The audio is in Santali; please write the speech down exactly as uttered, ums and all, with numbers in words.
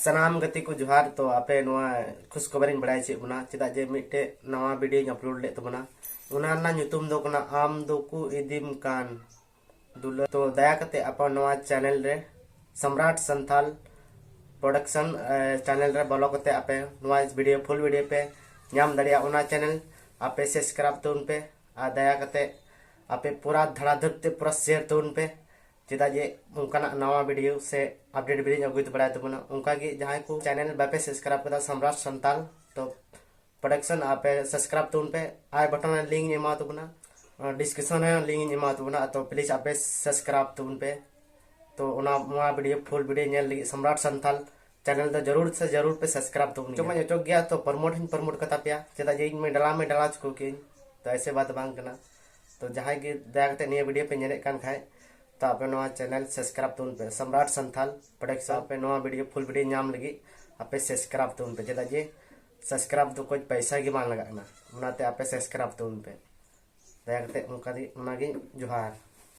ᱥᱟᱱᱟᱢ ᱜᱟᱛᱮ ᱠᱚ ᱡᱚᱦᱟᱨ᱾ ᱛᱚ ᱟᱯᱮ ᱱᱚᱣᱟ ᱠᱷᱩᱥ ᱠᱷᱚᱵᱚᱨᱤᱧ ᱵᱟᱲᱟᱭ ᱦᱚᱪᱚᱭᱮᱫ ᱵᱚᱱᱟ, ᱪᱮᱫᱟᱜ ᱡᱮ ᱢᱤᱫᱴᱮᱡ ᱱᱟᱣᱟ ᱵᱷᱤᱰᱤᱭᱳᱧ ᱟᱯᱞᱳᱰ ᱞᱮᱫ ᱛᱟᱵᱚᱱᱟ, ᱚᱱᱟ ᱨᱮᱱᱟᱜ ᱧᱩᱛᱩᱢ ᱫᱚ ᱠᱟᱱᱟ ᱟᱢ ᱫᱚᱠᱚ ᱤᱫᱤᱢ ᱠᱟᱱ ᱫᱩᱞᱟᱹᱲ᱾ ᱛᱚ ᱫᱟᱭᱟ ᱠᱟᱛᱮ ᱟᱯᱮ ᱱᱚᱣᱟ ᱪᱮᱱᱮᱞ ᱨᱮ, ᱥᱚᱢᱨᱟᱴ ᱥᱟᱱᱛᱷᱟᱞ ᱯᱨᱚᱰᱟᱠᱥᱚᱱ ᱪᱮᱱᱮᱞ ᱨᱮ ᱵᱚᱞᱚ ᱠᱟᱛᱮ ᱟᱯᱮ ᱱᱚᱣᱟ ᱵᱷᱤᱰᱤᱭᱳ, ᱯᱷᱩᱞ ᱵᱷᱤᱰᱤᱭᱳ ᱯᱮ ᱧᱟᱢ ᱫᱟᱲᱮᱭᱟᱜᱼᱟ᱾ ᱚᱱᱟ ᱪᱮᱱᱮᱞ ᱟᱯᱮ ᱥᱟᱵᱥᱠᱨᱟᱭᱤᱵ ᱛᱟᱵᱚᱱ ᱯᱮ, ᱟᱨ ᱫᱟᱭᱟ ᱠᱟᱛᱮ ᱟᱯᱮ ᱯᱩᱨᱟ ᱫᱷᱟᱲᱟᱫᱷᱟᱯ ᱛᱮ ᱯᱩᱨᱟ ᱥᱮᱭᱟᱨ ᱛᱟᱵᱚᱱ ᱯᱮ, ᱪᱮᱫᱟᱜ ᱡᱮ ᱚᱱᱠᱟᱱᱟᱜ ᱱᱟᱣᱟ ᱵᱷᱤᱰᱤᱭᱳ ᱥᱮ ᱟᱯᱰᱮᱴ ᱵᱷᱤᱰᱤᱭᱳᱧ ᱟᱹᱜᱩᱭ ᱵᱟᱲᱟᱭ ᱛᱟᱵᱚᱱᱟ᱾ ᱚᱱᱠᱟᱜᱮ ᱡᱟᱦᱟᱸᱭ ᱠᱚ ᱪᱮᱱᱮᱞ ᱵᱟᱯᱮ ᱥᱟᱵᱥᱠᱨᱟᱭᱤᱵ ᱠᱟᱫᱟ, ᱥᱚᱢᱨᱟᱴ ᱥᱟᱱᱛᱟᱞ ᱛᱚ ᱯᱨᱚᱰᱟᱠᱥᱚᱱ, ᱟᱯᱮ ᱥᱟᱵᱥᱠᱨᱟᱭᱤᱵ ᱛᱟᱵᱚᱱ ᱯᱮ᱾ ᱟᱭ ᱵᱟᱴᱚᱱ ᱨᱮ ᱞᱤᱝᱠ ᱤᱧ ᱮᱢᱟ ᱛᱟᱵᱚᱱᱟ, ᱰᱤᱥᱠᱨᱤᱯᱥᱚᱱ ᱨᱮ ᱞᱤᱝᱠ ᱤᱧ ᱮᱢᱟ ᱛᱟᱵᱚᱱᱟ᱾ ᱛᱚ ᱯᱞᱤᱡᱽ ᱟᱯᱮ ᱥᱟᱵᱥᱠᱨᱟᱭᱤᱵ ᱛᱟᱵᱚᱱ ᱯᱮ᱾ ᱛᱚ ᱚᱱᱟ, ᱱᱚᱣᱟ ᱵᱷᱤᱰᱤᱭᱳ, ᱯᱷᱩᱞ ᱵᱷᱤᱰᱤᱭᱳ ᱧᱮᱞ ᱞᱟᱹᱜᱤᱫ ᱥᱚᱢᱨᱟᱴ ᱥᱟᱱᱛᱟᱞ ᱪᱮᱱᱮᱞ ᱫᱚ ᱡᱟᱹᱨᱩᱲ ᱥᱮ ᱡᱟᱹᱨᱩᱲ ᱯᱮ ᱥᱟᱵᱥᱠᱨᱟᱭᱤᱵ ᱛᱟᱵᱚᱱ ᱜᱮᱭᱟ᱾ ᱚᱪᱚᱜ ᱜᱮᱭᱟ, ᱛᱚ ᱯᱨᱚᱢᱳᱴ ᱦᱚᱸᱧ ᱯᱨᱚᱢᱳᱴ ᱠᱟᱛᱟ ᱯᱮᱭᱟ, ᱪᱮᱫᱟᱜ ᱡᱮ ᱤᱧ ᱢᱟ ᱰᱟᱞᱟ ᱢᱟ ᱰᱟᱞᱟ ᱪᱩᱠᱟᱹᱣ ᱠᱮᱜᱼᱟᱹᱧ, ᱛᱚ ᱮᱥᱮ ᱵᱟᱛ ᱵᱟᱝ ᱠᱟᱱᱟ᱾ ᱛᱚ ᱡᱟᱦᱟᱸᱭ ᱜᱮ ᱫᱟᱭᱟ ᱠᱟᱛᱮ ᱱᱤᱭᱟᱹ ᱵᱷᱤᱰᱤᱭᱳ ᱯᱮ ᱧᱮᱞᱮᱫ ᱠᱟᱱ ᱠᱷᱟᱡ, ᱛᱚ ᱟᱯᱮ ᱱᱚᱣᱟ ᱪᱮᱱᱮᱞ ᱥᱟᱵᱥᱠᱨᱟᱭᱤᱵ ᱛᱟᱵᱚᱱ ᱯᱮ, ᱥᱚᱢᱨᱟᱴ ᱥᱟᱱᱛᱷᱟᱞ ᱯᱨᱚᱰᱟᱠᱥᱚᱱ᱾ ᱟᱯᱮ ᱱᱚᱣᱟ ᱵᱷᱤᱰᱤᱭᱳ, ᱯᱷᱩᱞ ᱵᱷᱤᱰᱤᱭᱳ ᱧᱟᱢ ᱞᱟᱹᱜᱤᱫ ᱟᱯᱮ ᱥᱟᱵᱥᱠᱨᱟᱭᱤᱵ ᱛᱟᱵᱚᱱ ᱯᱮ, ᱪᱮᱫᱟᱜ ᱡᱮ ᱥᱟᱵᱥᱠᱨᱟᱭᱤᱵ ᱫᱚ ᱠᱳᱭ ᱯᱚᱭᱥᱟ ᱜᱮ ᱵᱟᱝ ᱞᱟᱜᱟᱜ ᱠᱟᱱᱟ, ᱚᱱᱟᱛᱮ ᱟᱯᱮ ᱥᱟᱵᱥᱠᱨᱟᱭᱤᱵ ᱛᱟᱵᱚᱱ ᱯᱮ ᱫᱟᱭᱟ ᱠᱟᱛᱮ᱾ ᱚᱱᱠᱟ ᱜᱮ, ᱚᱱᱟᱜᱮ ᱡᱚᱦᱟᱨ᱾